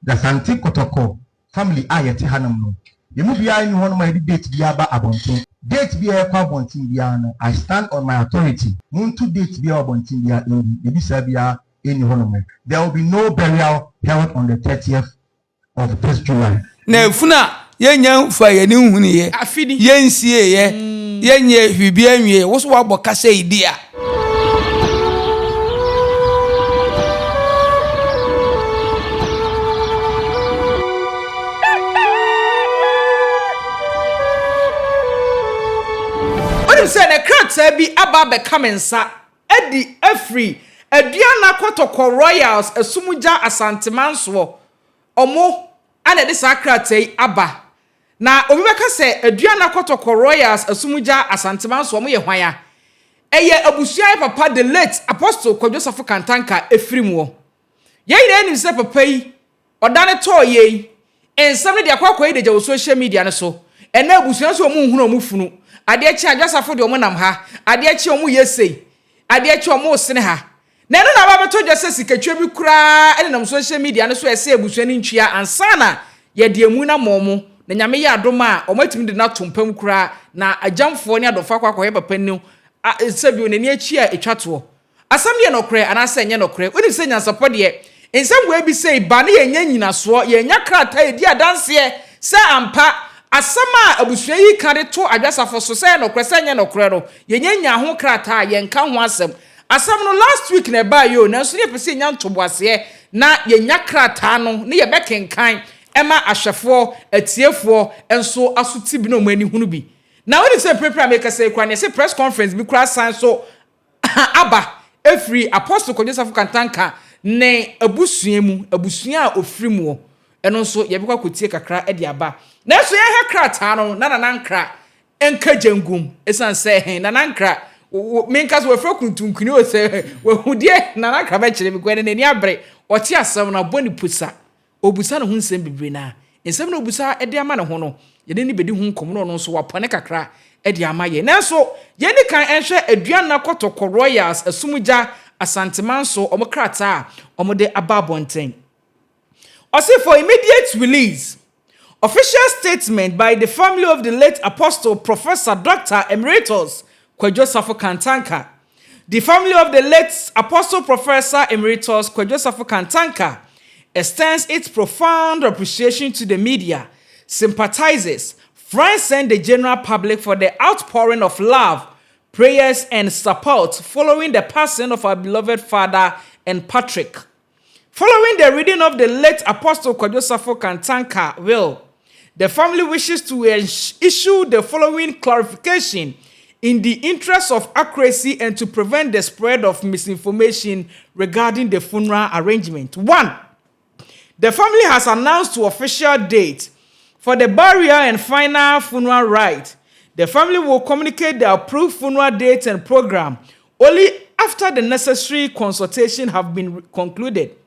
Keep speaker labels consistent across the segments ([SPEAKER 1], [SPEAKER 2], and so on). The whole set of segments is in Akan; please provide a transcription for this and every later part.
[SPEAKER 1] The Asante Kɔtɔkɔ family a yɛte hanom no, yɛn mu biara nni hɔnom a yɛde date biara ba abɔnten. Date bi a ɛkɔ abɔnten biara no, I stand on my authority. Muntu date biara wɔ abɔnten biara ngu. Biribi saa biara nni hɔnom. There will be no burial held on the 30th of this July.
[SPEAKER 2] Na efunu a yɛnnya mfa yɛn ani nhunuiɛ,
[SPEAKER 3] Afe ni.
[SPEAKER 2] yɛnsieeɛ, yɛnyɛɛ hwee biara nwieeɛ, wo nso woabɔ ka sɛ di a.
[SPEAKER 3] Wonim sɛ na krataa bi aba abɛka me nsa adi afiri Aduana Kɔtɔkɔ Royals Asumgya Asantemansoɔ. Ɔmo na ɛde saa krataa yi aba. Na obi bɛka sɛ Aduana Kɔtɔkɔ Royals Asumgya Asantemansoɔ ɔmo yɛ hwan a? Ɛyɛ abusua yɛ papa the late Apostle Kwadwo Safo Kantanka ɛfiri muɔ. Yɛn nyinaa nim sɛ papa yi ɔdane tɔɔ yei. Nsɛm no de akɔ akɔyɛ dagya wɔ social media no so. Ɛnnɛ abusua nso wɔn nhunu wɔn funu. Adeɛ kye a Adwasafo deɛ wɔn nam ha. Adeɛ kye a wɔn yɛ sei. Adeɛ kye a wɔn resene ha. Na ɛno na aba abɛtɔ dwa sɛ sikatwa bi koraa nenam social media no so a ɛsɛ abusua no ntua ansa na yɛde amu no ama wɔn. Na Nyame yɛ adom a wɔn atumi de no ato mpa mu koraa na agyamfoɔ ne adɔfoɔ akɔ akɔhwɛ papa no sɛbio n'ani akyi a ɛtwa toɔ. Asɛm no yɛ nɔkorɛ anaasɛ ɛnyɛ nɔkorɛ? Wonim sɛ nyansapɔ deɛ, nsɛm wei bi sei ba na yɛnnya nnyinasoɔ, yɛnnya krataa a ɛdi adanseɛ sɛ ampa asɛm a abusua yi ka de to Adwasafo so sɛ ɛyɛ nɔkorɛ sɛ ɛnyɛ nɔkorɛ no, yɛnnya nnya ho krataa a yɛnka ho asɛm. Asɛm no last week na ɛbaeɛ o, nanso na yɛpɛ sɛ yɛnya ntoboaseɛ na yɛnya krataa no na yɛbɛkenkan ma ahwɛfoɔ, atiefoɔ nso aso te bi na wɔn ani hunu bi. Na wonim sɛ mprempren a merekasa yi koraa no, yɛse press conference bi koraa san so aba firi Apostle Kwadwo Safo Kantanka ne abusua mu, abusua a ɔfiri muɔ. Ɛno nso yɛbɛkɔ akɔtie kakra de aba. Nanso yɛnhwɛ krataa no na Nana Nkra nka gya ngum. Ɛsiane sɛ he Nana Nkra, menka sɛ wafira kuntunkuni o, sɛ wahu deɛ Nana Nkra bɛkyerɛ bi koraa n'ani abere. Ɔte asɛm no abɔ ne pusa. Ɔrebisa ne ho nsɛm bebree na nsɛm no a ɔrebisa de ama ne ho no, yɛne no bɛdi ho nkɔmmɔ na ɔno nso wapɔne kakra de ama yɛn. Nanso, yɛnni kan nhwɛ Aduana Kɔtɔkɔ Royals Asumgya Asantemanso wɔn krataa a wɔde aba abɔnten. Ɔse for immediate release, official statement by the family of the late Apostle Professor Doctor Emeritus Kwadwo Safo Kantanka. The family of the late Apostle Professor Emeritus Kwadwo Safo Kantanka extends its profound appreciation to the media, sympathizers, friends and the general public for the outpouring of love, prayers and support following the passing of our beloved father and Patrick. Following the reading of the late Apostle Kwadwo Safo Kantanka will, the family wishes to issue the following clarification in the interest of accuracy and to prevent the spread of misinformation regarding the funeral arrangement. 1. The family has announced to official date for the burial and final funeral rite. The family will communicate the approved funeral date and program only after the necessary consultation have been concluded.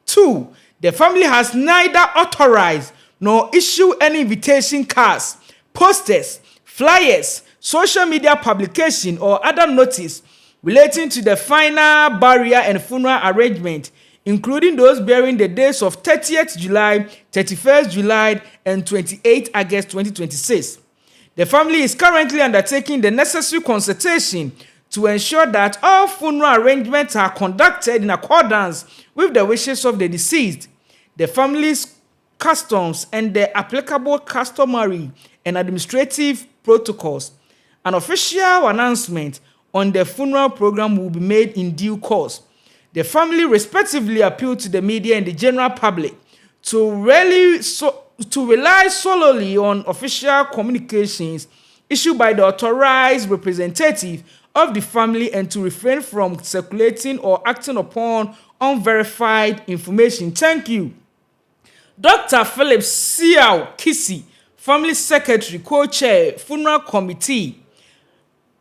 [SPEAKER 3] 2. The family has neither authorized nor issued any invitation cards, posters, flyers, social media publication, or other notice relating to the final burial and funeral arrangement, including those bearing the dates of 30th July, 31st July, and 28th August 2026. The family is currently undertaking the necessary consultation to ensure that all funeral arrangements are conducted in accordance with the wishes of the deceased, the family's customs, and the applicable customary and administrative protocols. An official announcement on the funeral program will be made in due course. The family respectively appeal to the media and the general public to rely solely on official communications issued by the authorized representative of the family and to refrain from circulating or acting upon unverified information. Thank you. Dr. Philip Siaw Kisi, Family Secretary, Co-Chair, Funeral Committee.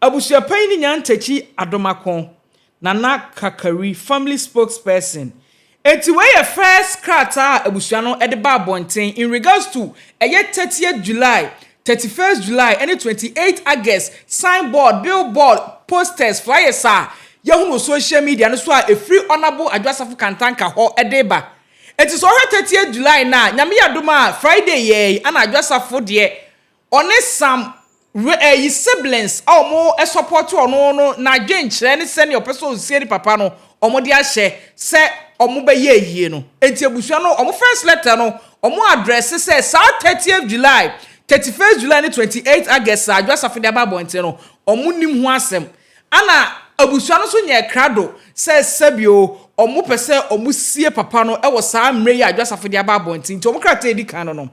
[SPEAKER 3] Abusuapanyin Nyantakyi Adomako, Nana Kakari, Family Spokesperson. Eti wei yɛ first krataa a abusua no de ba abɔnten in regards to ɛyɛ 30th July, 31st July ɛne 28 August signboard, billboard, posters, flyers a yɛhunu social media no so a ɛfiri Honourable Adwo Asafo Kantanka hɔ de ba. Enti sɛ wohwɛ 30th July no a, Nyame yɛ adom a, Friday yɛɛ yi, ana Adwoa Safo deɛ, ɔne some re ɛyi siblings a wɔn support ɔno no n'adwenkyerɛ ne sɛnea ɔpɛ sɛ ɔsie ne papa no, wɔn de ahyɛ sɛ wɔn bɛyɛ ayie no. Enti abusua no, wɔn first letter no, wɔn address sɛ saa 30th July, 31st July ne 28th August a Adwoa Safo de aba abɔnten no, wɔn nnim ho asɛm. Ana abusua no nso nyɛɛ krado sɛ sɛbio wɔpɛ sɛ wɔsie papa no wɔ saa mmerɛ yi a Adwo Asafo de aba abɔnten nti wɔn krataa a ɛdi kan no no?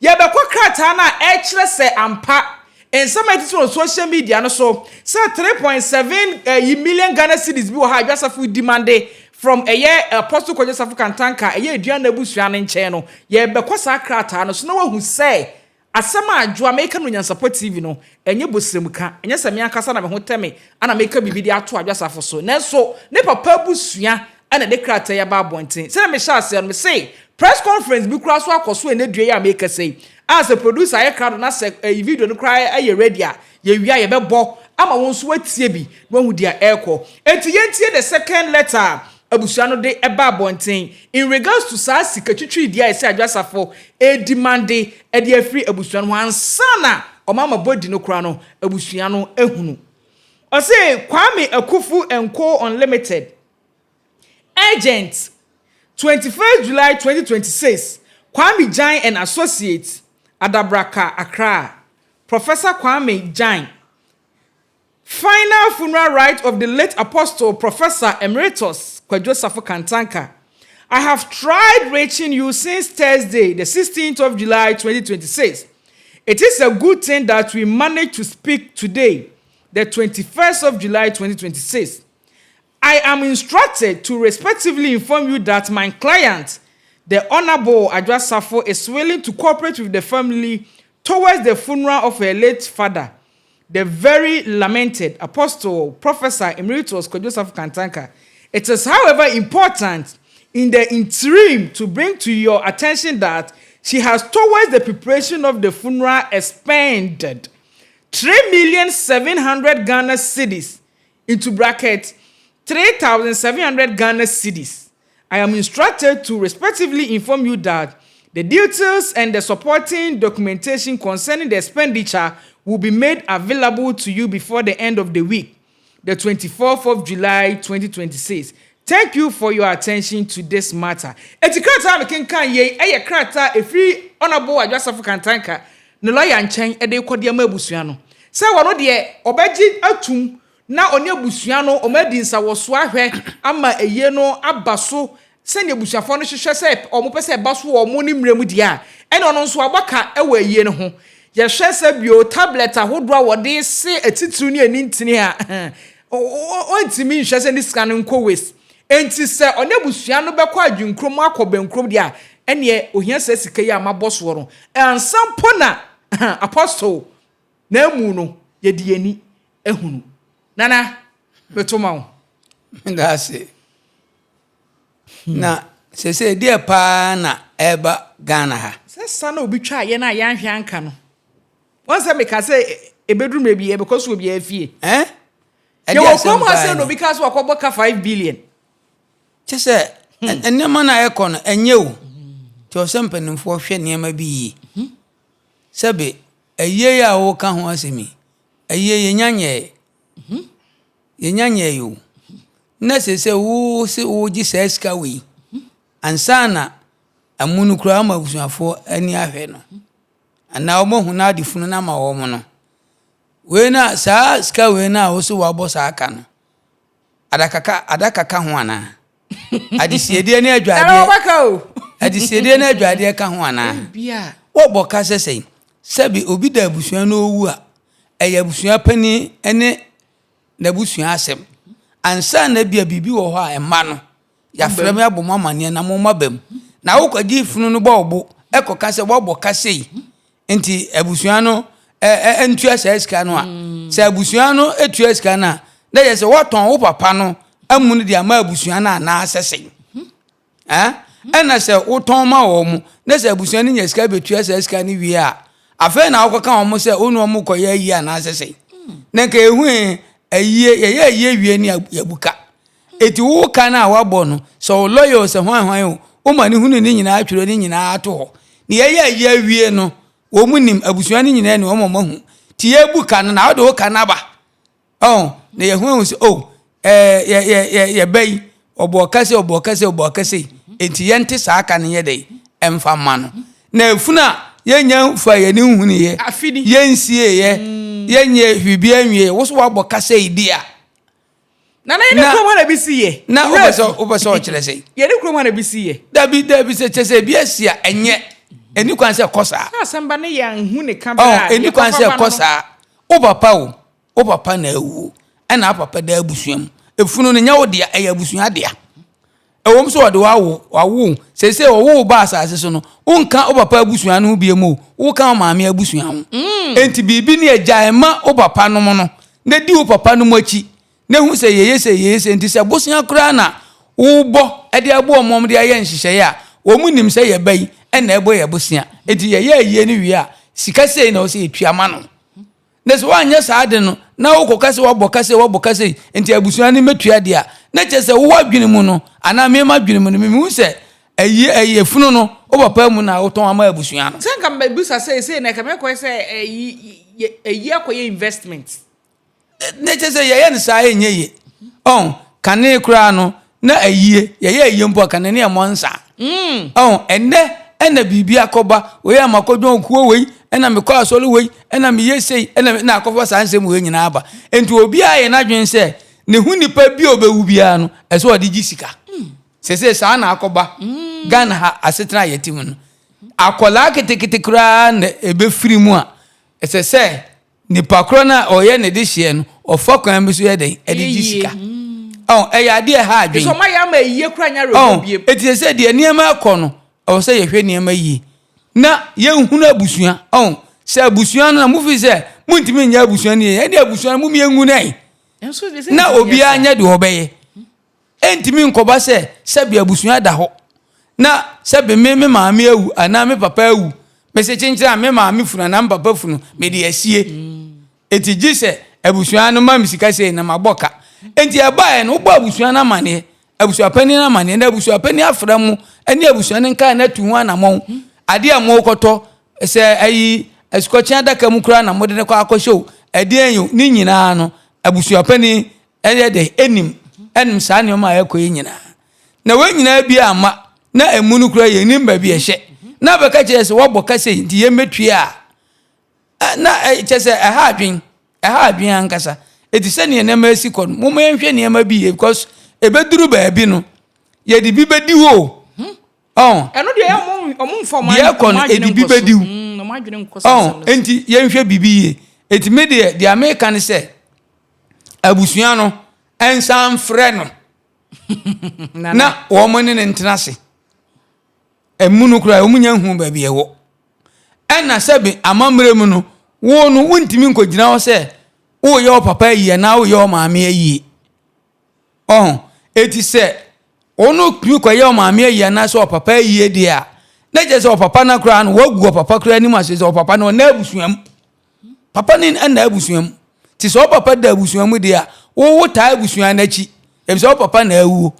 [SPEAKER 3] Yɛbɛkɔ krataa no a ɛkyerɛ sɛ ampa nsɛm a ɛtete wɔ social media no so sɛ 3.7 ɛyi million Ghana cedis bi wɔ ha a Adwo Asafo demande from ɛyɛ Apostle Kwadwo Safo Kantanka ɛyɛ Aduana abusua no nkyɛn no, yɛbɛkɔ saa krataa no so na wahu sɛ Asɛm a Adwoa meka no Onyansapɔ TV no, ɛnyɛ bosrɛmuka, ɛnyɛ sɛ me ankasa na me ho tɛ me na meka biribi de ato Adwoa Asafo so, nanso ne papa abusua na ɛde krataa yi aba abɔnten. Sɛdeɛ mehyɛɛ aseɛ no, mese press conference bi koraa so akɔ so ɛnnɛ dua yi a merekasa yi, a sɛ producer ayɛ krado na sɛ ɛyi video no koraa yɛ ready a, yɛwie a yɛbɛbɔ ama wo nso woatie bi na woahu deɛ ɛrekɔ. Enti yɛntie the second letter a abusua no de ba abɔnten in regards to saa sika twitwiridie a ɛsɛ Adwo Asafo redemande de afiri abusua no ho ansa na wɔn ama body no koraa no abusua no ahunu. Ɔse Kwame Akufu and Co Unlimited Urgent 21st July 2026 Kwame Gyan and Associates Adabraka Accra Professor Kwame Gyan Final funeral rite of the late Apostle Professor Emeritus Kwadwo Safo Kantanka. I have tried reaching you since Thursday, the 16th of July 2026. It is a good thing that we managed to speak today, the 21st of July 2026. I am instructed to respectively inform you that my client, the Honorable Adwoa Safo, is willing to cooperate with the family towards the funeral of her late father, the very lamented Apostle Professor Emeritus Kwadwo Safo Kantanka. It is, however, important in the interim to bring to your attention that she has, towards the preparation of the funeral, expended 3,700,000 Ghana cedis into bracket 3,700 Ghana cedis. I am instructed to respectively inform you that the details and the supporting documentation concerning the expenditure will be made available to you before the end of the week, the 24th of July 2026. Thank you for your attention to this matter. Eti krataa a mekenkan yei yɛ krataa a ɛfiri Honourable Adwo Asafo Kantanka ne lɔya nkyɛn de rekɔ de ama abusua no sɛ wɔn deɛ ɔbɛgye atum na ɔne abusua no wɔadi nsawɔsoɔ ahwɛ ama ayie no aba so sɛdeɛ abusuafoɔ no hwehwɛ sɛ wɔpɛ sɛ ɛba so wɔ wɔn ne mmerɛ mu deɛ a, ɛne ɔno nso wabɔ ka wɔ ayie no ho. Yɛhwɛ sɛ bio tablet ahodoɔ a wɔde se atitiriw ne ani ntini a, ɔntumi nhwɛ sɛ ne sika no nkɔ waste. Enti sɛ ɔne abusua no bɛkɔ adwenkurom akɔ bɛnkurom deɛ a, ɛneɛ ɔhia saa sika yi a mabɔ soɔ no. Ansa mpo na Apostle n'amu no, yɛde yɛn ani ahunu. Nana, meto ma wo.
[SPEAKER 2] Meda ase. Na sese deɛ paa na ɛreba Ghana ha.
[SPEAKER 3] Sɛ sa na obi twaa yɛn a yɛanhwɛ anka no. Wɔn sɛ meka sɛ ebeduru mmerɛ bi yɛbɛkɔ so obiara fie.
[SPEAKER 2] Eh?
[SPEAKER 3] Yɛwɔ kurom ha sɛ na obi ka sɛ wakɔbɔ ka 5 billion.
[SPEAKER 2] Kyɛ sɛ nneɛma no a ɛkɔ no ɛnyɛ o. Nti ɔsɛ mpanimfoɔ hwɛ nneɛma bi yie. Sɛbe ayie a woka ho asɛm yi, ayie yɛnya nyɛɛ. Yɛnya nyɛɛ o. Na sɛ sɛ wo se wogye saa sika wei ansa na amu no koraa ama abusuafoɔ ani ahwɛ no anaa wɔahu no ade funu no ama wɔn no. Wei na saa sika wei no a wo se wabɔ saa ka no, adakaka adaka ka ho anaa? Adesiedeɛ ne adwadeɛ. Adesiedeɛ ne adwadeɛ ka ho anaa? Wɔbɔ ka sɛ sɛn? Sɛbi obi da abusua no owu a, ɛyɛ abusua panin ne n'abusua asɛm. Ansa na bia biribi wɔ hɔ a ɛma no, yɛafrɛ me abɔ mo amanneɛ na mo mma ba mu. Na wokɔgye funu no bɔ wo bo kɔka sɛ woabɔ ka sei nti abusua no ntua saa sika no a, sɛ abusua no tua sika no a, na yɛ sɛ wɔtɔn wo papa no amu no de ama abusua no anaasɛ sɛn? Ɛna sɛ wotɔn ma wɔn mo na sɛ abusua no nya sika bɛtua saa sika no wie a, afei na wokɔka wɔn sɛ wo ne wɔn kɔyɛ ayie anaasɛ sɛn? Na nka ɛhu ayie, yɛyɛ ayie wie ne yɛabu ka. Eti wo ka no a wabɔ no, sɛ wo lɔya o, sɛ hwan hwan o, Woma no hunu ne nyinaa twerɛ ne nyinaa to hɔ. Na yɛyɛ ayi awie no, wɔn nim, abusua no nyinaa nim, wɔn a wɔahu. Nti yɛbu ka no na wode wo ka no aba. Ɔho, na yɛhu ahu sɛ, oh, ɛɛ, yɛ, yɛ, yɛ, yɛ ba yi, ɔbɔɔ ka sei, ɔbɔɔ ka sei, ɔbɔɔ ka sei. Enti yɛnte saa ka no nyɛ dɛn? Ɛmfa mma no. Na efunu a yɛnnya mfaa yɛn ani nhunuiɛ, yɛnsieeɛ, yɛnyɛɛ biribiara nwieeɛ, wo so woabɔ ka sei deɛ a,
[SPEAKER 3] Nana yɛne kurom ha na ebi si yɛ.
[SPEAKER 2] Na wopɛ sɛ wopɛ sɛ ɔkyerɛ sɛ.
[SPEAKER 3] Yɛne kurom ha na ebi si yɛ.
[SPEAKER 2] Dabi dabi sɛ kyɛ sɛ ebi asi a ɛnyɛ ɛni kwan sɛ ɛkɔ saa.
[SPEAKER 3] Sɛ asɛm ba ne yɛ anhu ne ka bere a.
[SPEAKER 2] Ɛni kwan sɛ ɛkɔ saa. Wo papa o wo papa na awuo ɛna papa da abusua mu. Efunu no nyɛ wo dea ɛyɛ abusua dea. Ɛwom sɛ wɔde wo awo, wɔawo wo. Seesei wɔwo wo ba asase so no, wonka wo papa abusua no ho bio o, woka wo maame abusua ho. Enti biribi ne agyae ma wo papa nom no, na di wo papa nom akyi, na hu sɛ yɛyɛ sei, yɛyɛ sei. Enti sɛ bosea koraa na wobɔ de aboa wɔn ma wɔde ayɛ nhyehyɛe a, wɔn nim sɛ yɛn ba yi na ɛbɔ yɛn bosea. Enti yɛyɛ ayie no wie a, sika sei na ɛwɔ sɛ yɛtua ma no. Na sɛ woanyɛ saa ade no, na wokɔka sɛ woabɔ ka sei, woabɔ ka sei, nti abusua no mmɛtua deɛ a, na kyerɛ sɛ wo adwene mu no, anaa me m'adwene mu no, mehu sɛ ɛyi ɛyi efunu no, wo papa mu na wotɔn ama abusua no.
[SPEAKER 3] Sɛ nka mebisa sɛ sei na ɛka mɛkɔyɛ sɛ ɛyi ɛyi akɔyɛ investment.
[SPEAKER 2] Na kyerɛ sɛ yɛyɛ no saa ɛnyɛ yie. Ɔn, kane koraa no, na ayie, yɛyɛ ayie mpo a, kane ne ɛmmɔ nsa. Ɔn, ɛnnɛ ɛna biribi akɔba, wei a makɔdwɔn kuo wei, ɛna mekɔ asɔre wei, ɛna meyɛ sei, ɛna na akɔfa saa nsɛm wei nyinaa aba. Nti obiara yɛ n'adwene sɛ ne ho nipa bi a ɔbɛwu biara no, ɛsɛ ɔde gye sika. Sese saa na akɔba Ghana ha asetena a yɛte mu no. Akwadaa ketekete koraa na ɛbɛfiri mu a, ɛsɛ sɛ Nipa korɔ no a ɔyɛ ne dehyeɛ no, ɔfa kwan bi so yɛ dɛn? Ɛde gye sika. Ɔn, ɛyɛ adeɛ ɛha adwene.
[SPEAKER 3] Ɛsɛ ɔma yɛ ama ayie kora nyɛ awerɛhoɔ biem.
[SPEAKER 2] Eti sɛ sɛ deɛ nneɛma ɛkɔ no, ɛwɔ sɛ yɛhwɛ nneɛma yie. Na yɛnhunu abusua. Ɔn, sɛ abusua no na mo fi sɛ montumi nyɛ abusua no yie, ɛne abusua no mom yɛngu no ɛ. Na obiara nyɛ deɛ ɔbɛyɛ. Ɛntumi nkɔba sɛ sɛbe abusua da hɔ na sɛbe me me maame awu anaa me papa awu. Mese kyenkyere a me maame funu anaa me papa funu mede asie. Enti gye sɛ abusua no ma me sika sei na mabɔ ka. Enti ɛbaeɛ no wobɔ abusua no amaneɛ, abusuapanin no amaneɛ na abusuapanin afrɛ mo ne abusua no nkae no atu ho anamɔn. Adeɛ a morekɔtɔ sɛ ayi asukɔkye adaka mu koraa na mode no kɔ akɔhyɛ o, ɛdeɛn o, ne nyinaa no abusuapanin Ɛyɛ dɛ, ɛnim, ɛnim saa nneɛma a ɛkɔ yi nyinaa. Na wei nyinaa bi amma, na ɛmu no koraa yɛnnim baabi ɛhyɛ. Na bɛka kyerɛ sɛ wɔbɔ ka sei nti yɛmmɛtua a, na kyɛ sɛ ɛha adwen, ɛha adwen ankasa. Ɛti sɛdeɛ nneɛma asi kɔ no, momma yɛnhwɛ nneɛma bi yie because ɛbɛduru baabi no, yɛde bi bɛdi hɔ o. Ɔn.
[SPEAKER 3] Ɛno deɛ ɔmo ɔmo nfa ɔmo
[SPEAKER 2] Deɛ ɛkɔ no,
[SPEAKER 3] adwene
[SPEAKER 2] ɛde bi
[SPEAKER 3] nkɔ so.
[SPEAKER 2] bɛdi wo.
[SPEAKER 3] Ɔmo adwene nkɔ saa
[SPEAKER 2] Ɔn,
[SPEAKER 3] asɛm no so.
[SPEAKER 2] enti yɛnhwɛ biribi yie. Enti me deɛ, deɛ meka ne sɛ, abusua no nsan mfrɛ no na wɔn ne no ntena ase. Emu no koraa wɔn nya hu baabi ɛwɔ. Ɛna sɛbi amammerɛ mu no, wo no wontumi nkɔgyina hɔ sɛ woyɛ wo papa ayie anaa woyɛ wo maame ayie. Ɔho, eti sɛ wo no tumi kɔyɛ wo maame ayie anaasɛ ɔpapa ayie deɛ a, na kyerɛ sɛ ɔpapa no koraa no wagu ɔpapa koraa anim ase sɛ ɔpapa no ɔnna abusua mu. Papa ne nna abusua mu. Nti sɛ wo papa da abusua mu deɛ a, wo wotaa abusua no akyi. Efisɛ wo papa na awuo.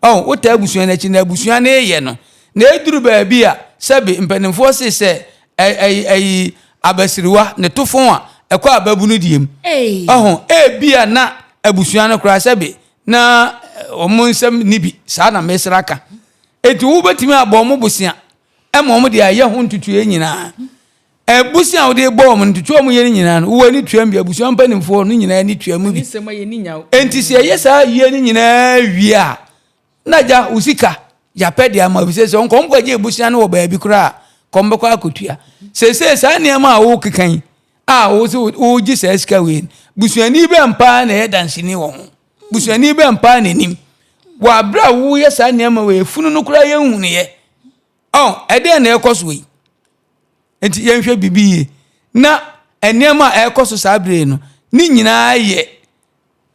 [SPEAKER 2] Ɔho, wotaa abusua no akyi na abusua no reyɛ no. Na eduru baabi a, sɛbe mpanimfoɔ se sɛ ɛyi ɛyi abasiriwa ne to fon a, ɛkɔ ababunu deɛ mu. Ɔho, ebia na abusua no koraa sɛbe na wɔn nsɛm nni bi. Saa na mesra aka. Enti wobɛtumi abɔ wɔn bosea ma wɔn de ayɛ ho ntutuiɛ nyinaa. Abusua a wode bɔ wɔn no, ntutu a wɔyɛ no nyinaa no, wo ani tua mu bi, abusua mpanimfoɔ no nyinaa ani tua mu bi. Enti sɛ yɛyɛ saa yie no nyinaa wie a, na gya wo sika yɛapɛ de ama efisɛ sɛ nkɔm kɔgye abusua no wɔ baabi koraa a, kɔm bɛkɔ akɔtua. Seesei saa nneɛma a wokeka yi a wo sɛ wogye saa sika wei no, busuani bɛn paa na ɛyɛ danseni wɔ ho? Busuani bɛn paa na ɛnim? Wɔ aberɛ a woyɛ saa nneɛma wei, efunu no koraa yɛnhunuiɛ. Ɔn, ɛdeɛn na ɛrekɔ so yi? Enti yɛnhwɛ biribi yie. Na nneɛma a ɛrekɔ so saa bere yi no, ne nyinaa yɛ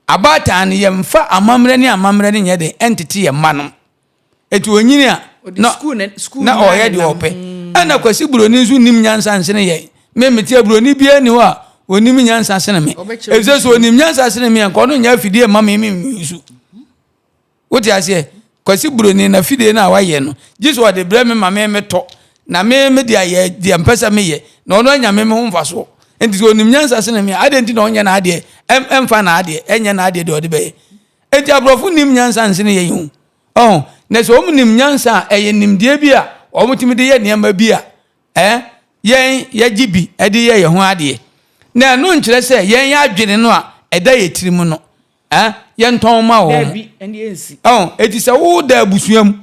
[SPEAKER 2] abaatan no yɛmfa amammerɛ ne amammerɛ no nyɛ den ɛntete yɛn mma no. Eti onyini a na na ɔyɛ deɛ ɔpɛ. Ɛna Kwasi Buroni nso nim nyansa nsene yɛn. Me mete buroni biara ni hɔ a onim nyansa sene me. Efisɛ sɛ onim nyansa sene me a nka ɔno nyɛ afidie mma me me nsu. Wote aseɛ? Kwasi Buroni n'afidie no a wayɛ no, gye sɛ ɔde brɛ me ma me metɔ, na me mede ayɛ deɛ mpɛ sɛ meyɛ, na ɔno anya me me ho mfasoɔ. Enti sɛ ɔnim nyansa sene me a, adɛn nti na ɔnyɛ n'adeɛ, ɛmfa n'adeɛ, ɛnyɛ n'adeɛ deɛ ɔde bɛyɛ? Enti aborɔfo nnim nyansa nsene yɛn o. Ɔho, na sɛ wɔn nim nyansa a, ɛyɛ nimdeɛ bi a wɔtumi de yɛ nneɛma bi a, ɛ, yɛn yɛgye bi de yɛ yɛn ho adeɛ. Na ɛno nkyerɛ sɛ yɛn adwene no a ɛda yɛn tirim no, ɛ, yɛntɔn ma wɔn.
[SPEAKER 3] Daabi, ɛnde ɛnsi.
[SPEAKER 2] Ɔho, eti sɛ woda abusua mu,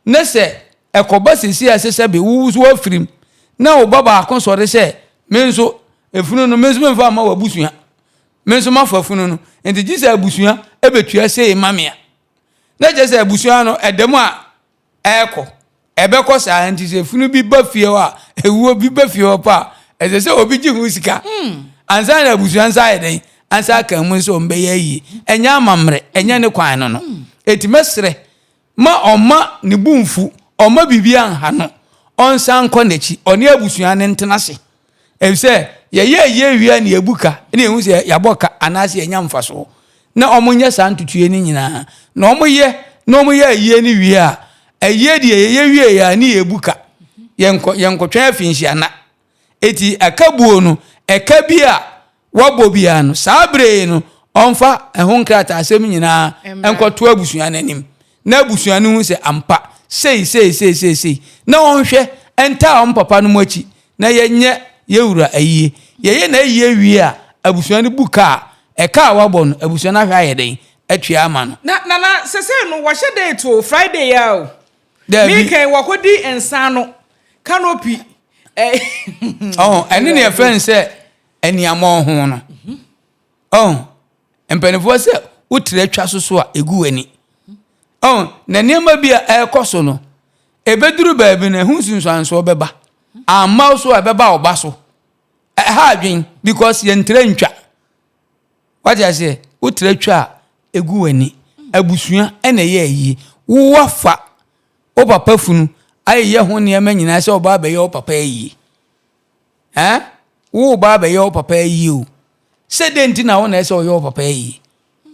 [SPEAKER 2] na sɛ ɛkɔba seesei a ɛsɛ sɛ bi wo nso woafiri mu, na wo ba baako sɔre sɛ, me nso, efunu no, me nso memfa mma w'abusua, me nso mafa funu no, nti gye sɛ abusua bɛtua sei ma me a, na kyerɛ sɛ abusua no, ɛda mu a ɛrekɔ. Ɛbɛkɔ saa nti sɛ funu bi ba fie hɔ a, ewuo bi ba fie hɔ pa a, ɛsɛ sɛ obi gye ho sika ansa na abusua nsa ayɛ dɛn ansa aka mu sɛ wɔn bɛyɛ ayie. Ɛnyɛ amammerɛ, ɛnyɛ ne kwan no no. Eti mɛsrɛ ma ɔma ne bo nfu, ɔma biribi anha no, ɔnsan nkɔ n'akyi, ɔne abusua no ntena ase. Efisɛ yɛyɛ ayie wie a na yɛbu ka na yɛhu sɛ yɛabɔ ka anaasɛ yɛanya mfasoɔ. Na wɔnyɛ saa ntotoeɛ no nyinaa. Na wɔyɛ na wɔyɛ ayie no wie a, ayie deɛ yɛyɛ wie a ne yɛbu ka. Yɛnkɔ yɛnkɔtwɛn afinhyia nna. Eti ɛka buo no, ɛka bi a wabɔ biara no, saa berɛ yi no, ɔmfa ɛho nkrataasɛm nyinaa nkɔto abusua no anim. Na abusua no hu sɛ ampa, sei, sei, sei, sei, sei. Na ɔnhwɛ ntaa wɔn papa no mu akyi na yɛnyɛ yɛn wura ayie. Yɛyɛ n'ayie wie a, abusua no bu ka a, ɛka a wabɔ no, abusua no ahwɛ ayɛ dɛn atua ama no.
[SPEAKER 3] Na Nana, sesei no wɔhyɛ date o, Friday yi ara o.
[SPEAKER 2] Daabi.
[SPEAKER 3] Meka yi, wɔkɔdi nsa ano, canopy.
[SPEAKER 2] Ɔho, ɛne ne yɛfrɛ no sɛ aniammɔnho no. Ɔho, mpanimfoɔ sɛ wotiri atwa so so a, ɛgu w'ani. Ɔho, na nneɛma bi a ɛrekɔ so no, ɛbɛduru baabi no, ɛho nsunsuansoɔ bɛba. Amma wo so a, ɛbɛba wo ba so. Ɛha adwen because yɛntira ntwa. Wate aseɛ? Wotira twa a, ɛgu w'ani. Abusua ɛna ɛyɛ ayie. Woafa wo papa funu ayeyɛ ho nneɛma nyinaa sɛ ɔba abɛyɛ wo papa ayie. Ɛn? Wo ba abɛyɛ wo papa ayie o. Sɛ dɛn nti na wo na ɛsɛ ɔyɛ wo papa ayie?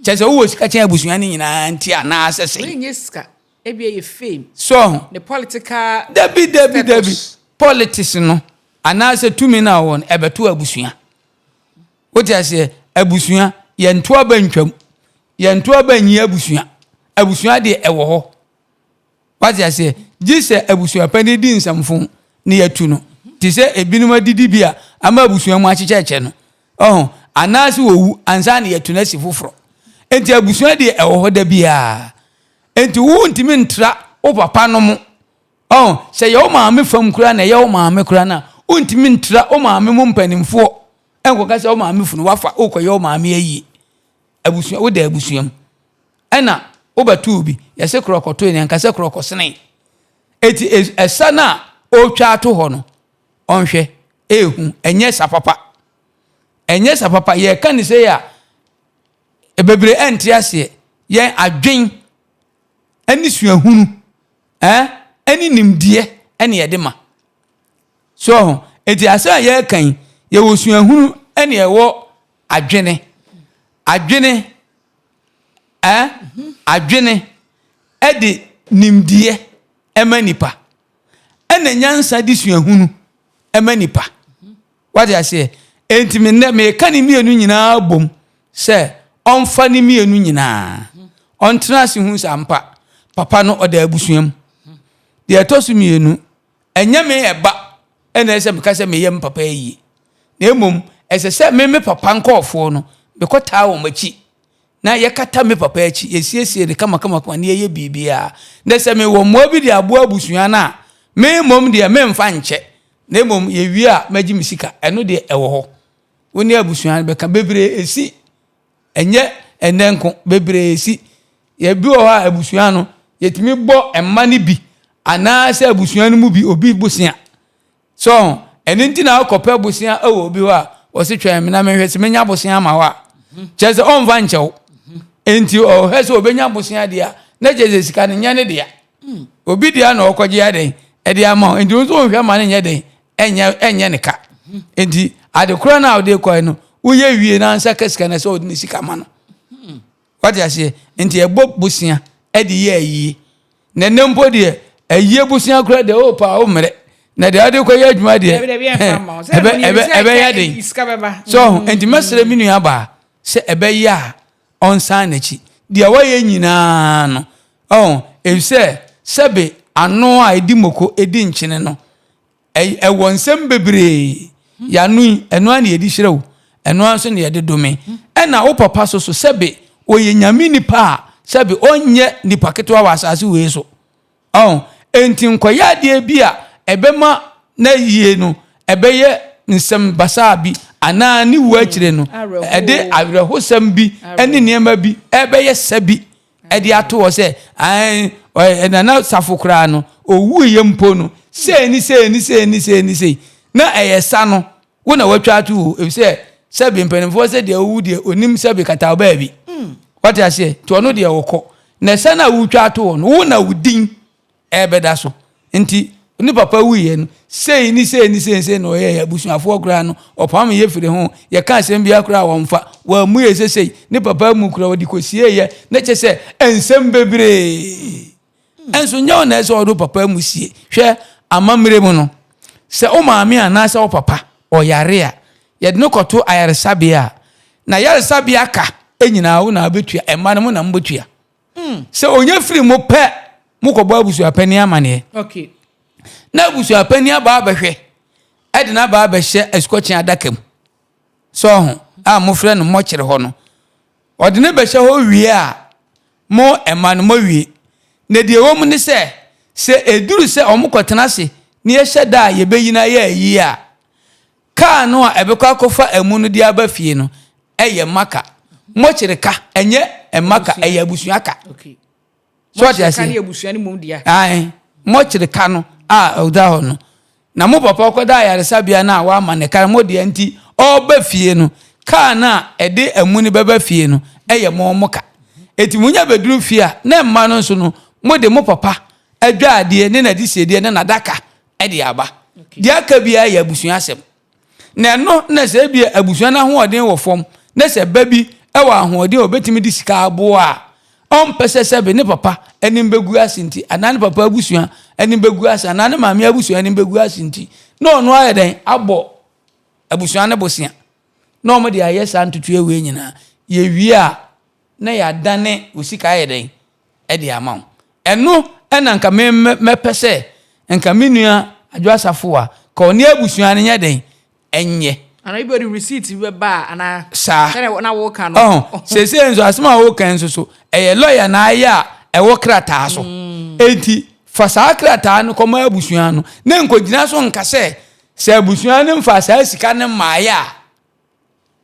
[SPEAKER 2] Kyerɛ sɛ wowɔ sika kyɛn abusua no nyinaa nti anaasɛ sɛn?
[SPEAKER 3] Wei nyɛ sika, ebi ɛyɛ fame.
[SPEAKER 2] So ho?
[SPEAKER 3] Ne political
[SPEAKER 2] Dabi, dabi, dabi.
[SPEAKER 3] status.
[SPEAKER 2] Politics no anaasɛ tumi no a ɔwɔ no, ɛbɛto abusua. Wote aseɛ? Abusua, yɛnto aba ntwam. Yɛnto aba nyi abusua. Abusua deɛ ɛwɔ hɔ. Wate aseɛ? Gye sɛ abusuapanin di nsɛmfo na yɛatu no. Te sɛ ebinom adidi bi a ama abusua mu akyekyɛkyɛ no. Ɔho, anaasɛ wɔwu ansa na yɛatu no asi foforɔ. Enti abusua deɛ ɛwɔ hɔ da biara. Enti wontumi ntra wo papa no mo. Ɔho, sɛ yɛ wo maame fam koraa na ɛyɛ wo maame koraa no a, wontumi ntra wo maame mo mpanimfoɔ nkɔka sɛ wo maame funu wafa wokɔyɛ wo maame ayie. Abusua, woda abusua mu. Ɛna wobɛtoo bi, yɛse korɔ kɔtoe na yɛnka sɛ korɔ kɔsenee. Eti ɛsa no a ɔretwa ato hɔ no, ɔnhwɛ, ehu, ɛnyɛ sa papa. Ɛnyɛ sa papa, yɛka ne sei a, bebree ɛnte aseɛ. Yɛn adwen ɛne suahunu, ɛɛ, ɛne nimdeɛ ɛne yɛde ma. So ho, eti asɛm a yɛreka yi, yɛwɔ suahunu ɛne ɛwɔ adwene. Adwene Ɛ? Adwene de nimdeɛ ma nipa, ɛna nyansa de suahunu ma nipa. Wate aseɛ? Enti me nnɛ meka ne mmienu nyinaa bom sɛ ɔmfa ne mmienu nyinaa. Ɔntena ase hu sɛ ampa papa no ɔda abusua mu. Deɛ ɛtɔ so mmienu, ɛnyɛ me ɛba ɛna ɛsɛ meka sɛ meyɛ me papa ayie. Na mmom ɛsɛ sɛ me me papa nkɔɔfoɔ no mekɔtaa wɔn akyi na yɛkata me papa akyi, yɛsiesie no kamakamakama na yɛyɛ biribiara. Na sɛ mewɔ mmoa bi de aboa abusua no a, me mmom deɛ memfa nkyɛ, na mmom yɛwie a mɛgye me sika. Ɛno deɛ ɛwɔ hɔ. Wo ne abusua no bɛka. Bebree ɛsi, ɛnyɛ ɛnnɛ nko, bebree ɛsi. Yɛbi wɔ hɔ a abusua no, yɛtumi bɔ mma no bi anaasɛ abusua no mu bi, obi bosea. So ho? Ɛno nti na wokɔpɛ bosea wɔ obi hɔ a, ɔse twɛn me na menhwɛ sɛ menya bosea ama wo a. Kyerɛ sɛ ɔmfa nkyɛ wo. Enti ɔhwɛ sɛ ɔbɛnya bosea deɛ a, na kyerɛ sɛ sika no nyɛ ne dea. Obi dea na ɔkɔgye adɛn ɛde ama wo. Enti wo nso wonhwɛ ma no nyɛ dɛn ɛnyɛ ɛnyɛ ne ka. Enti ade korɔ no a wode kɔe no, woyɛ wie na ansa ka sika no sɛ wode ne sika ma no. Wate aseɛ? Nti ɛbɔ bosea de yɛ ayie. Na ɛnɛ mpo deɛ, ayie bosea koraa deɛ, o paa, wo mmerɛ. Na deɛ wode kɔyɛ adwuma deɛ, ɛbɛyɛ den. So, nti mɛsrɛ me nua baa sɛ ɛbɛyɛ a ɔnsan n'akyi. Deɛ wayɛ nyinaa no, ɔho, efisɛ sɛbe ano a ɛdi moko ɛdi nkyene no, ɛwɔ nsɛm bebree. Yɛano yi, ɛno ara na yɛde hyira wo, ɛno ara nso na yɛde dome. Ɛna wo papa so so, sɛbe ɔyɛ Nyame nipa a, sɛbe ɔnyɛ nipa ketewa wɔ asase wei so. Ɔho, enti nkɔyɛ adeɛ bi a ɛbɛma n'ayie no ɛbɛyɛ nsɛm basaa bi anaa ne wuo akyire no ɛde awerɛhosɛm bi ne nneɛma bi ɛbɛyɛ sɛ bi ɛde ato hɔ sɛ ae Nana Safo koraa no owuiɛ mpo no sei ne sei ne sei ne sei ne sei na ɛyɛ sa no wo na watwa ato o efisɛ sɛbi mpanimfoɔ sɛ deɛ owu deɛ onim sɛbi kata wo baabi wate aseɛ nti ɔno deɛ ɔkɔ na ɛsɛ no a wotwa ato hɔ no wo na wo din ɛbɛda so nti ne papa wuiɛ no sei ne sei ne sei sei na ɔyɛɛ abusuafoɔ koraa no ɔpam yɛ firi ho yɛka asɛm biara koraa wɔmfa wɔammu yɛ sɛ sei ne papa mu koraa wɔde kɔsieeɛ na kyɛ sɛ nsɛm bebree Nso nyɛ wo na ɛsɛ ɔde wo papa mu sie. Hwɛ, amammerɛ mu no, sɛ wo maame anaasɛ wo papa ɔyare a, yɛde no kɔto ayaresabea a, na ayaresabea ka nyinaa wo na wobɛtua, mma no mo na mobɛtua. Sɛ ɔnya firi mo pɛ, mokɔbɔ abusuapanin amaneɛ.
[SPEAKER 3] Okay.
[SPEAKER 2] Na abusuapanin aba abɛhwɛ, ɛde no aba abɛhyɛ asukɔkyen adaka mu. Sɛ ɔho a mofrɛ no mmɔkyere hɔ no, Ɔde no bɛhyɛ hɔ wie a, mo mma no, moawie. Na deɛ ɛwɔ mu ne sɛ, sɛ ɛduru sɛ wɔkɔtena ase na yɛhyɛ da a yɛbɛyi no ayɛ ayie a, kaa no a ɛbɛkɔ akɔfa amu no de aba fie no, ɛyɛ mma ka. Mokyere ka, ɛnyɛ mma ka, ɛyɛ abusua ka. So ɔte
[SPEAKER 3] aseɛ? ne abusua no mmom dea.
[SPEAKER 2] Ae, mɔkyere ka no a ɔda hɔ no. Na mo papa ɔkɔda ayaresabea no a wama ne ka mo deɛ nti ɔreba fie no, kaa no a ɛde amu no bɛba fie no yɛ mo mo ka. Enti monya bɛduru fie a, na mma no nso no, mode mo papa adwaadeɛ ne n'adesiedeɛ ne n'adaka de aba. Deɛ aka biara yɛ abusua asɛm. Na ɛno na sɛ ebia abusua no ahoɔden wɔ fam na sɛ ba bi wɔ ahoɔden a obetumi de sika aboa a, ɔmpɛ sɛ sɛbe ne papa anim begu ase nti anaa ne papa abusua anim begu ase anaa ne maame abusua anim begu ase nti, na ɔno ayɛ dɛn abɔ abusua no bosea na wɔde ayɛ saa ntotoeɛ wei nyinaa. Yɛwie a, na yɛadane wo sika ayɛ dɛn de ama wo. Ɛno na nka me mɛpɛ sɛ nka me nua Adwo Asafo a, ka ɔne abusua no nyɛ dɛn nyɛ.
[SPEAKER 3] Anaa ebi ɔde receipt bi bɛba a anaa.
[SPEAKER 2] Saa.
[SPEAKER 3] Sɛdeɛ na woka no.
[SPEAKER 2] Ɔho, seesei nso asɛm a woka nso so, ɛyɛ lɔya na ayɛ a ɛwɔ krataa so. Enti fa saa krataa no kɔma abusua no na nkɔgyina so nka sɛ, sɛ abusua no mfaa saa sika no mmaeɛ a,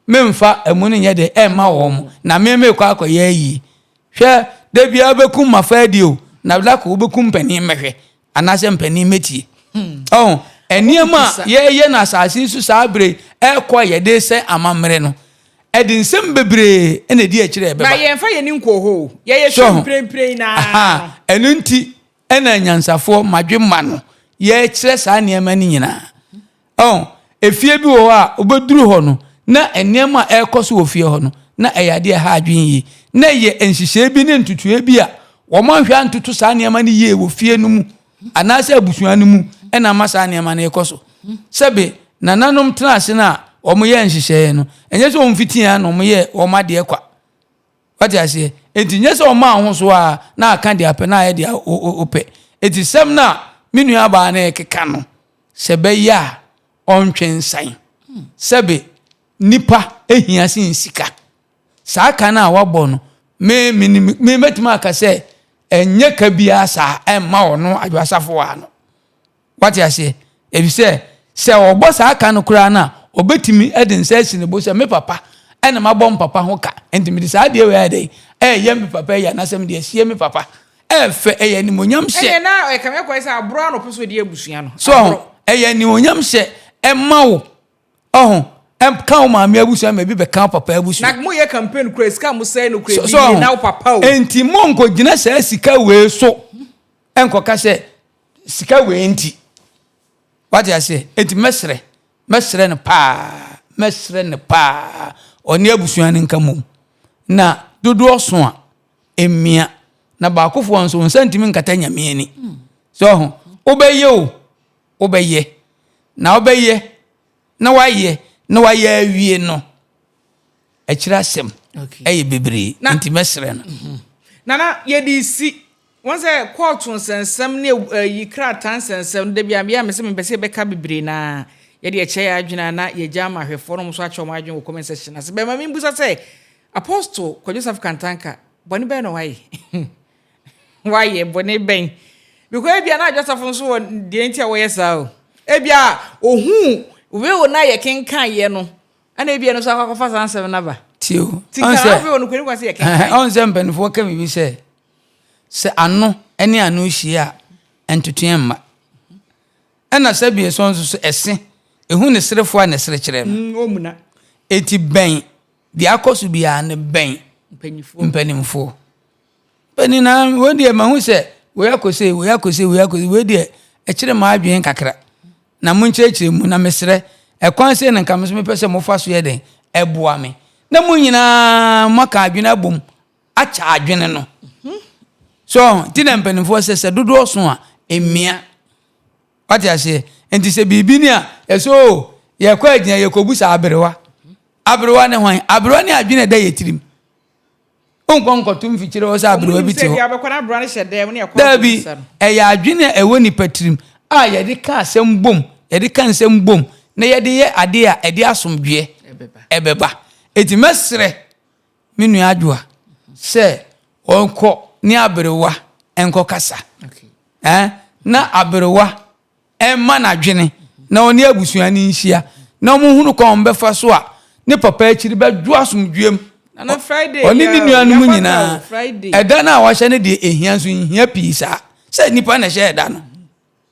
[SPEAKER 2] Memfa amu no nyɛ dɛ mma wɔn, na me merekɔ akɔyɛ ayi. Hwɛ, da biara wobɛkum mmafra adi o, na da koro wobɛkum mpanin mmɛhwɛ, anaasɛ mpanin mmɛtie. Ɔho, nneɛma a yɛreyɛ no asase yi so saa bere yi, ɛrekɔ a yɛde resɛe amammerɛ no, ɛde nsɛm bebree na ɛdi akyire a ɛbɛba.
[SPEAKER 3] Ba yɛmfa yɛn ani nkɔɔ hɔ o, yɛyɛ hwɛ mprempren yi ara
[SPEAKER 2] no. Ɛno nti ɛna anyansafoɔ mmadwemma no yɛrekyerɛ saa nneɛma no nyinaa. Ɔn, efie bi wɔ hɔ a, wobɛduru hɔ no, na nneɛma a ɛrekɔ so wɔ fie hɔ no, na ɛyɛ adeɛ a ɛha adwene yie. Na ɛyɛ nhyehyɛe bi ne ntotoeɛ bi a wɔanhwɛ antoto saa nneɛma no yie wɔ fie no mu anaasɛ abusua no mu na ama saa nneɛma no rekɔ so. Sɛbe nananom tena ase no a wɔyɛɛ nhyehyɛeɛ no, ɛnyɛ sɛ wɔmfitii ara na wɔyɛɛ wɔn adeɛ kwa. Wate aseɛ? Enti nyɛ sɛ ɔmaa ho so ara na aka deɛ apɛ na ayɛ deɛ wopɛ. Enti sɛm no a me nuabaa no rekeka no, sɛ ɛbɛyɛ a ɔntwe nsan. Sɛbe nipa hia sen sika. Saa ka no a wabɔ no, me menim me mɛtumi aka sɛ ɛnyɛ ka biara saa ɛmma ɔno Adwo Asafo ano. Wate aseɛ? Efisɛ sɛ ɔbɔ saa ka no koraa no a, ɔbɛtumi de nsa asi ne bo sɛ, Me papa na mabɔ me papa ho ka, enti mede saa adeɛ wei ayɛ dɛn? Ɛreyɛ me papa ayi anaasɛ mede asie me papa. Ɛyɛ fɛ, ɛyɛ animuonyam hyɛ.
[SPEAKER 3] Ɛnneɛ na ɛkame akɔyɛ sɛ aborɔ ara na ɔpɛ sɛ ɔdi abusua no.
[SPEAKER 2] So ɔho, ɛyɛ animuonyam hyɛ ɛma wo. Ɔho, ɛka wo maame abusua ma ebi bɛka wo papa abusua.
[SPEAKER 3] Na moyɛ campaign koraa, sika a mosɛe no koraa ebi nie, na wo papa o.
[SPEAKER 2] Enti monkɔgyina saa sika wei so nkɔka sɛ Sika wei nti. Wate aseɛ? Enti mɛsrɛ, mɛsrɛ no paa, mɛsrɛ no paa, ɔne abusua no nka mmom. Na dodoɔ so a, mmia. Na baakofoɔ nso, wo nsa ntumi nkata Nyame ani. So ho, wobɛyɛ o, wobɛyɛ. Na wobɛyɛ, na wayɛ, na wayɛ awie no, akyiri asɛm ɛyɛ bebree, nti mɛsrɛ no.
[SPEAKER 3] Nana, yɛde si wɔn sɛ kɔɔto nsɛnsɛm ne ayi krataa nsɛnsɛm no, da bi a meyɛ a mesɛ mempɛ sɛ yɛbɛka bebree na yɛde ɛkyɛ yɛ adwene a na yɛgya ama ahwɛfoɔ no nso akyɛ wɔn adwene wɔ comment section ase. Bɛma membusa sɛ, Apostle Kwadwo Safo Kantanka, bɔne bɛn na wayɛ? Wayɛ bɔne bɛn? Because ebia na Adwo Safo nso wɔ deɛ nti a wɔyɛ saa o. Ebia ohuu will na yɛkenkan yɛ no, ɛna ebia no nso akɔ akɔfa saa nsɛm no aba.
[SPEAKER 2] Tie o.
[SPEAKER 3] Ti nka will no kwani kwan sɛ yɛkenkan.
[SPEAKER 2] Ɔn sɛ mpanimfoɔ ka biribi sɛ, sɛ ano ne ano hyia a, ntotoeɛ mma. Ɛna sɛ bi nso nso so ɛse, ehu ne serefoɔ a ne sere kyerɛ no.
[SPEAKER 3] Ɔmuna.
[SPEAKER 2] Eti bɛn, deɛ akɔ so biara no bɛn mpanimfoɔ. Panin na wei deɛ mahu sɛ wei akɔ sei, wei akɔ sei, wei akɔ sei, wei deɛ ɛkyerɛ m'adwene kakra. Na monkyerɛkyerɛ mu na mesrɛ, ɛkwan sei na nka me nso mepɛ sɛ mofa so yɛ dɛn ɛboa me. Na mo nyinaa moaka adwene abom akyɛ adwene no. So nti na mpanimfoɔ sɛ sɛ dodoɔ so a ɛmmia. Wate aseɛ? Nti sɛ biribi ni a yɛsɛ o yɛkɔ agyina yɛkɔbu sɛ aberewa. Aberewa ne hwan? Aberewa ne adwene ɛda yɛ tirim. Wonkɔ nkɔto mfikyire hɔ sɛ aberewa bi te hɔ. Daabi, ɛyɛ adwene a ɛwɔ nipa tirim a yɛde ka asɛm bom, yɛde ka nsɛm bom na yɛde yɛ adeɛ a ɛde asomdwoeɛ ɛbɛba. Enti mɛsrɛ me nua Adwoa sɛ ɔnkɔ ne aberewa nkɔkasa. Eh, na aberewa mma n'adwene na ɔne abusua no nhyia na wɔhunu kwan a wɔbɛfa so a ne papa akyiri bɛdwo asomdwoeɛ mu. Ɔne ne nuanom nyinaa. Ɛda no a wahyɛ no deɛ ɛhia nso nhia pii saa. Sɛ nnipa na ɛhyɛ ɛda no.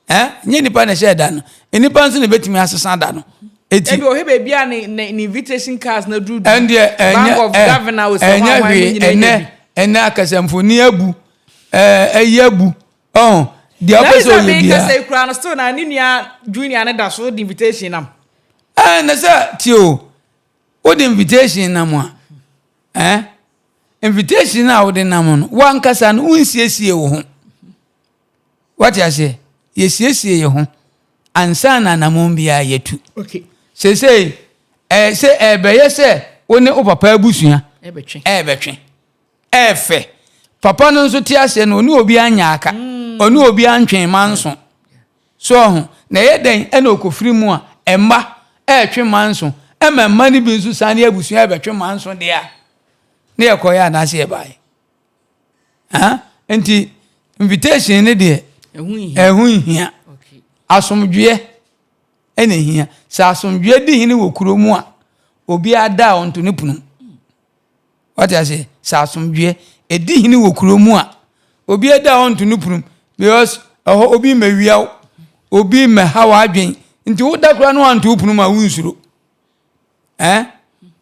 [SPEAKER 2] Eh, nyɛ nnipa na ɛhyɛ ɛda no. Nnipa nso na ɛbɛtumi asesa da no.
[SPEAKER 3] Eti. Ebi ɔhwɛ baabi a ne ne ne invitation cards na duru.
[SPEAKER 2] Ɛndeɛ ɛnyɛ ɛnyɛ hwee ɛnɛ ɛnɛ akasamfoni abu ɛɛ ɛyi abu. Ɔn, deɛ ɔpɛ sɛ ɔyɛ biara.
[SPEAKER 3] Kasa kura no still na ne nua junior ne da so de invitation nam.
[SPEAKER 2] Ɛɛ na sɛ tie o, wode invitation nam a, ɛɛ invitation a wode nam no, wankasa no wonsiesie wo ho. Wate aseɛ? Yɛsiesie yɛ ho ansa na anamɔn biara yɛtu.
[SPEAKER 3] Okay.
[SPEAKER 2] Seesei, ɛɛ sɛ ɛbɛyɛ sɛ wo ne wo papa abusua
[SPEAKER 3] ɛbɛtwe.
[SPEAKER 2] Ɛbɛtwe. Ɛyɛ fɛ. Papa no nso te aseɛ no, ɔne obi anyɛ aka. Ɔne obi antwe manso. So ɔho, na ɛyɛ dɛn ɛna ɔkɔfiri mu a, mma ɛretwe manso, ɛma mma no bi nso san ne abusua ɛbɛtwe manso deɛ a, ne yɛkɔeɛ anaasɛ yɛbaeɛ. Ha? Nti, invitation ne deɛ, ɛho nhia. Asomdwoeɛ ɛna ɛhia. Sɛ asomdwoeɛ di hene wɔ kuro mu a, obiara da a ɔnto ne pono mu. Wate aseɛ? Sɛ asomdwoeɛ ɛdi hene wɔ kuro mu a, obi ada a ɔnto no punum because ɛhɔ obi mmɛwia wo, obi mmɛha w'adwen. Nti woda koraa na wanto wo punum a wonsuro. Eh?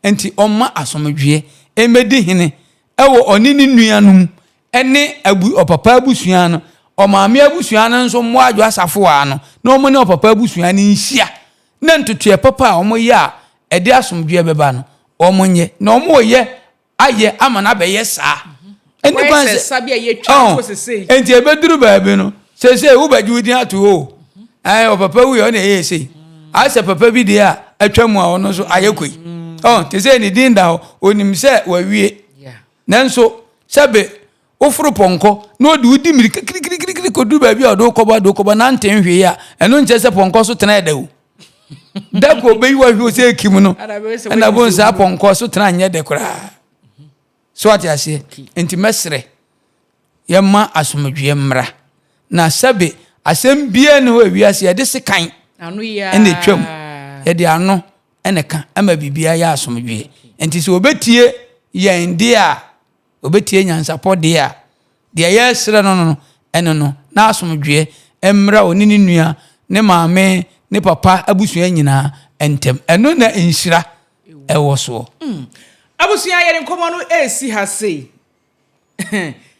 [SPEAKER 2] Nti ɔmma asomdwoeɛ ɛmmɛdi hene ɛwɔ ɔne ne nuanom ɛne abu ɔpapa abusua no, ɔmaame abusua no nso mmoa adwo asafo ano na wɔn ne ɔpapa abusua no nhyia na ntotoeɛ papa a wɔyɛ a ɛde asomdwoeɛ bɛba no, wɔnyɛ. Na wɔreyɛ ayɛ ama no abɛyɛ saa. Ɛnni kwan sɛ, ɔn, enti ɛbɛduru baabi no, seesei wobɛgye wo din ato hɔ o. Ɛn, ɔpapa wui a ɔna ɛyɛɛ sei. Ayɛ sɛ papa bi deɛ a atwa mu a ɔno nso ayɛ koi. Ɔn, te sɛ ne din da hɔ, ɔnim sɛ wawie. Nanso, sɛbe Woforo pɔnkɔ na ɔde wo di mmirika kirikirikiri kɔduru baabi a ɔde wo kɔbɔ ade wo kɔbɔ nante nhwee a, ɛno nkyerɛ sɛ pɔnkɔ so tena ɛda o. Da ko ɔbɛyi wahwɛ wo sɛ ekim no, ɛna bo nsa pɔnkɔ so tena nyɛ dɛ koraa. So ate aseɛ? Nti mɛsrɛ yɛma asomdwoeɛ mmra. Na sɛbe asɛm biara ni hɔ ewiase yɛde sekan ɛna etwam. Yɛde ano ɛna ɛka ɛma biribiara yɛ asomdwoeɛ. Nti sɛ wɔbɛtie yɛn deɛ a, Obetie nyansapɔ deɛ a, deɛ yɛresrɛ no no, ɛno no, n'asomdwoeɛ mmra ɔne ne nua, ne maame, ne papa abusua nyinaa ntam. Ɛno na nhyira ɛwɔ soɔ.
[SPEAKER 3] Abusua yɛde nkɔmmɔ no resi ha sei.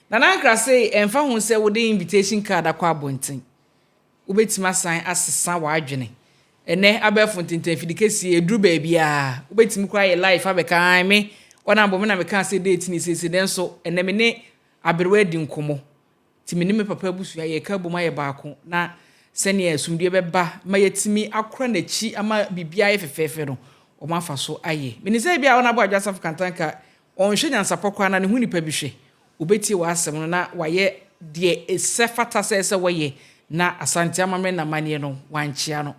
[SPEAKER 3] Nana Ankrah sei ɛmfa ho sɛ wode invitation card akɔ abɔnten. Wobɛtumi asan asesa w'adwene. Ɛnnɛ abɛɛfo ntentan afidi kɛseɛ ɛduru baabiara. Wobɛtumi koraa ayɛ live abɛka ae me wɔn abɔ me na mekaa sɛ date ni seesei nanso ɛnnɛ me ne. aberewa adi nkɔmmɔ. Nti me ne me papa abusua yɛreka abom ayɛ baako na sɛnea asomdwoeɛ bɛba ma yɛatumi akora n'akyi ama biribiara ayɛ fɛfɛɛfɛ no, wɔafa so ayɛ. Menim sɛ ebia Honourable Adwo Asafo Kantanka, ɔnhwɛ nyansapɔ koraa na ne ho nipa bi hwɛ. Ɔbɛtie w'asɛm no na wayɛ deɛ ɛsɛ fata sɛ ɛsɛ wɔyɛ na Asante amammerɛ ne amanneɛ no, wankyea no.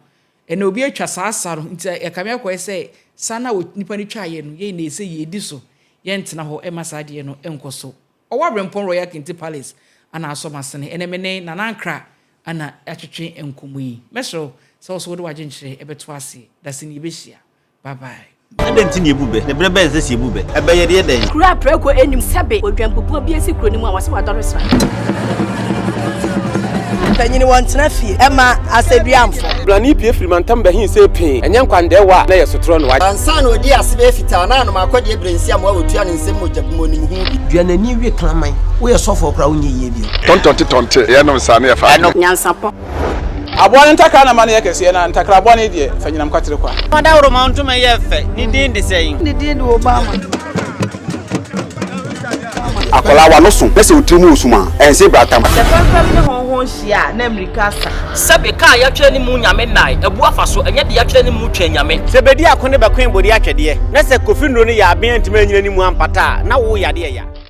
[SPEAKER 3] Ɛnnɛ obi atwa saa sa no, nti ɛkame akɔyɛ sɛ sa no a nipa no twaeɛ no, yɛn na ɛsɛ yɛdi so, yɛntena hɔ mma saa adeɛ no nkɔ so. Ɔwɔ Aberempɔn Royal Kente Palace ana asɔ m'asene. Ɛnɛ me ne Nana Ankrah ana atwetwe nkɔmmɔ yi. Mɛsrɛ wo sɛ wo nso wode w'adwenkyerɛ bɛto aseɛ. Dasani yɛbɛhyia. Bye bye.
[SPEAKER 4] Adɛn nti na yebu bɛ? Na bere bɛn na ɛsɛ sɛ yebu bɛ? Ɛbɛ yɛ deɛ dɛn?
[SPEAKER 5] Kuro a prako nnim sɛbe odwanbubuo bi asi kuro no mu a wɔse wadɔre sra.
[SPEAKER 6] Mpanyin wɔntena fie mma asɛduamfo.
[SPEAKER 7] Brane pue firi mantam bɛhe see pee, ɛnyɛ nkwandɛɛwa a na ɛyɛ sotorɔ no.
[SPEAKER 8] Ansa na ɔdii ase bɛyɛ fitaa na anom akɔdeɛ berɛ nsi amoa wɔtua ne nsam mogya bi mu ɔnim ho bi.
[SPEAKER 9] Dua n'ani we kraman. Woyɛ sɔfoɔ koraa wonyɛ yie bio.
[SPEAKER 10] Tɔntɔnte tɔnte, yɛnom saa na yɛfa adwene.
[SPEAKER 5] Nyansapɔ.
[SPEAKER 7] Aboa no ntakra na ma no yɛ kɛseɛ, na ntakra bɔne deɛ, fa nyinam kwatere kwa.
[SPEAKER 11] Ɔdawuroma ntoma yɛ fɛ, ne din de sɛn?
[SPEAKER 6] Ne din de Obama.
[SPEAKER 12] Akwadaa w'ano so na sɛ wo tiri mu resum a, ɛnse bratam.
[SPEAKER 13] Sɛ fɛmfɛm ne hɔnhɔn hyia a, na mmirika asa.
[SPEAKER 11] Sɛbe ka a yɛatwerɛ ne mu Nyame nnae, abu afa so, ɛnyɛ deɛ yɛatwerɛ ne mu Twɛn Nyame.
[SPEAKER 14] Sɛ bedi ako ne bɛkoe bode atwɛdeɛ, na sɛ Kofi nnuro no yɛ aben antumi anyina ne mu ampata a, na wo yadeɛ ya.